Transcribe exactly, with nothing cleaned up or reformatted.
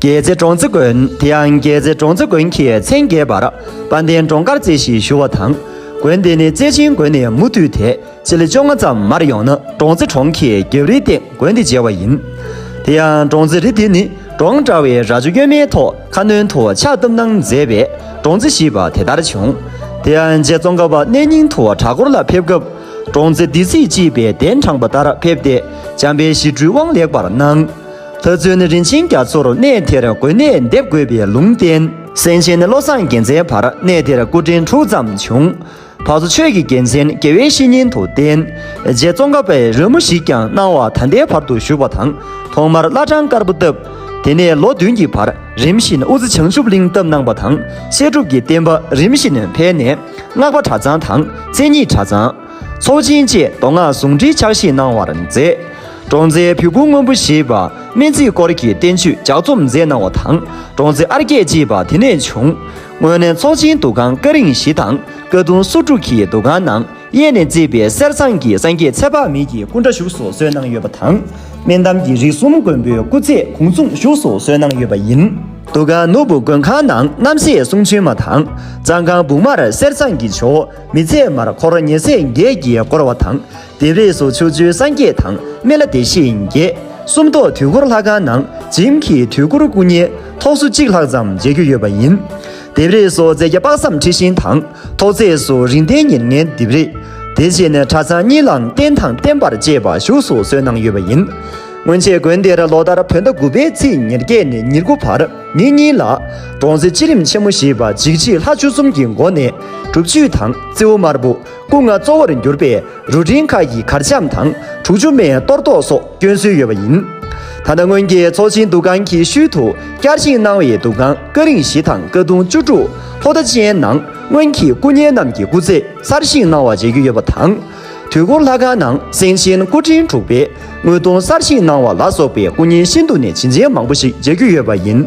རྒྱལ་རྩེ་འབྲོང་རྩེ་དགོན། དེ་ཡང་རྒྱལ་རྩེ་འབྲོང་རྩེ་དགོན་གྱི་མཚན་བརྒྱད་པར་དཔལ་ལྡན་འབྲོང་དཀར་རྩེ་ཞེས་ཞུ་བ་དང་། དགོན་འདི་ནི་རྩེ་ཆེན་དགོན་ནས་མུ་མཐུད་དེ་སྤྱི་ལེ་བཅོ་ལྔ་ཙམ་མར་ཡོང་ན་འབྲོང་རྩེ་གྲོང་གི་རྒྱབ་རིའི་སྟེང་དགོན་འདི་མཇལ་བ་ཡིན། དེ་ཡང་འབྲོང་རྩེ་རི་འདི་ནི་འབྲོང་འདྲ་བའི་རྭ་ཅོ་གཡོན་མའི་ཐོག་ཁ་གནོན་དུ་ཕྱག་བཏབ་གནང་མཛད་པས་འབྲོང་རྩེ་ཞེས་པ་དེ་ལྟར་བྱུང་། དེ་ཡང་རྗེ་ཙོང་ཁ་པ་གནས་རྙིང་དུ་གྲྭ་སྐོར་ལ་ཕེབས་སྐབས་འབྲོང་རྩེ་སྡེ་སྲིད་ཅེས་པས་གདན་དྲངས་པ་ལྟར་ཕེབས་ཏེ་འཇམ་དཔལ་ཞི་ཁྲོའི་དབང་ལེགས་པར་གནང་། ལྷ་བཙུན་རིན་ཆེན་རྒྱ་མཚོར་གནས་དེར་དགོན་གནས་འདེབས་དགོས་པའི་ལུང་བསྟན། སེང་ཆེན་བློ་བཟང་རྒྱལ་མཚན་བར་གནས་དེར་སྐུ་ཕྲེང་དྲུག་ཙམ་བྱུང་། བར་དུ་ཆོས་ཀྱི་རྒྱལ་མཚན་རྒྱལ་བའི་བཤེས་གཉེན་དུ་བསྟེན། རྗེ་ཙོང་ཁ་པས་རོལ་མོ་ཞིག་ཀྱང་གནང་བ་ད་ལྟའི་བར་དུ་བཞུགས་པ་དང་། ཐོག་མར་བླ་བྲང་དཀར་པོ་བཏབ། དེ་ནས་ལོ་བདུན་གྱི་བར་རིམ་བཞིན་དབུ་རྩེ་བྱང་ཆུབ་གླིང་བཏབ་གནང་བ་དང་། བཤད་སྒྲུབ་ཀྱི་བསྟན་པ་རིམ་བཞིན་འཕེལ་ནས་སྔགས་པ་གྲྭ་ཚང་དང་མཚན་ཉིད་གྲྭ་ཚང་། ཚོགས་ཆེན་བཅས་མདོ་སྔགས་ཟུང་འབྲེལ་ཕྱག་བཞེས་གནང་བར་མཛད། འབྲོང་རྩེའི་བོད་སྐུ་སྔོན་པོ་ཞེས་པ་སྨན་རྩིས་སྐོར་གྱི་བསྟན་བཅོས་ལྗགས་རྩོམ་མཛད་གནང་བ་དང་། འབྲོང་རྩེ་ཨར་རྒྱས་ཅེས་པ་དེ་ནས་བྱུང་། སྔོན་ནས་ཚོགས་ཆེན་འདུ་ཁང་ཀ་རིང་བཞི་དང་ཀ་གདུང་སོ་དྲུག་གི་འདུ་ཁང་ནང་གཡས་ནས་བརྩིགས་པའི་གསེར་ཟངས་ཀྱི་སངས་རྒྱས་ཚེ་དཔག་མེད་ཀྱི་སྐུ་འདྲ་བཞུགས་སུ་གསོལ་གནང་ཡོད་པ་དང་། སྨན་འདམ་གྱི་རིགས་གསུམ་མགོན་པོའི་སྐུ་ཚད་གུང་གསུང་བཞུགས་སུ་གསོལ་གནང་ཡོད་པ་ཡིན། འདུ་ཁང་ནོར་བུ་མགོན་ཁང་ནང་རྣམ་སྲས་གསུང་བྱོན་མ་དང་། གཙང་ཁང་སྦུག་མར་གསེར་ཟངས་ཀྱི་ཇོ་བོ་མི་ཚད་མར་འཁོར་ཉེ་ཚད་བརྒྱད་ཀྱིས་བསྐོར་བ་དང་། ལྡེབས་རིས་སུ་ཕྱོགས་བཅུའི་སངས་རྒྱས་དང་སྨན་བླ་བདེ་གཤེགས་བརྒྱད། སུམ་མདོ་དུས་འཁོར་ལྷ་ཁང་ནང་བྱེམ་གྱི་དུས་འཁོར་སྐུ་བརྙན་ཐོག་སོ་གཅིག་ལྷག་ཙམ་མཇལ་རྒྱུ་ཡོད་པ་ཡིན། ལྡེབས་རིས་སུ་རྫས་བརྒྱ་དཔག་བསམ་འཁྲི་ཤིང་དང་ཐོག་བརྩེགས་སུ་རིང་བསྟན་ཉེར་ལྔའི་ལྡེབས་རིས། དེ་རྗེས་ནས་གྲྭ་ཚང་གཉིས་ལའང་རྟེན་དང་བརྟེན་པར་བཅས་པ་བཞུགས་སུ་གསོལ་གནང་ཡོད་པ་ཡིན། སྔོན་ཆད་དགོན་འདིར་ལོ་ལྟར་བོད་ཟླ་དགུ་པའི་ཚེས་ཉེར་བརྒྱད་ནས་ཉེར་དགུ་བར་ཉིན་གཉིས་ལ་འབྲོང་རྩེ་སྤྱི་རིམ་ཆེན་མོ་ཞེས་པ་འཇིགས་བྱེད་ལྷ་བཅུ་གསུམ་གྱི་སྒོ་ནས་སྒྲུབ་མཆོད་དང་རྩེའུ་དམར་པོ། སྐུ་ལྔ་གཙོ་བོར་གྱུར་པའི་རུ་འདྲེན་ཁ་ཡི་གར་འཆམ་དང་དྲུག་ཅུ་མའི་གཏོར་བཟློག་སོགས་བསྐྱོན་སྲོལ་ཡོད་པ་ཡིན། ད་ལྟ་སྔོན་གྱི་ཚོགས་ཆེན་འདུ་ཁང་གི་ཤུལ་དུ་བསྐྱར་བཞེངས་གནང་བའི་འདུ་ཁང་ཀ་རིང་བཞི་དང་ཀ་གདུང་བཅུ་དྲུག་ལྷོ་མཐའ་ཅན་ནང་སྔོན་གྱི་སྐུ་བརྙན་རྣམས་ཀྱི་སྐུ་ཚེ་གསར་བཞེངས་གནང་བ་མཇལ་རྒྱུ་ཡོད་པ་དང་། དུས་འཁོར་ལྷ་ཁང་ནང་སེང་ཆེན་སྐུ་ཕྲེང་དྲུག་པའི་དངོས་གདུང་གསར་བཞེངས་གནང་བ་ལ་སོགས་པའི་སྐུ་བརྙན་ཤིན་ཏུ་ནས་བྱིན་ཅན་མང་པོ་ཞིག་མཇལ་རྒྱུ་ཡོད་པ་ཡིན།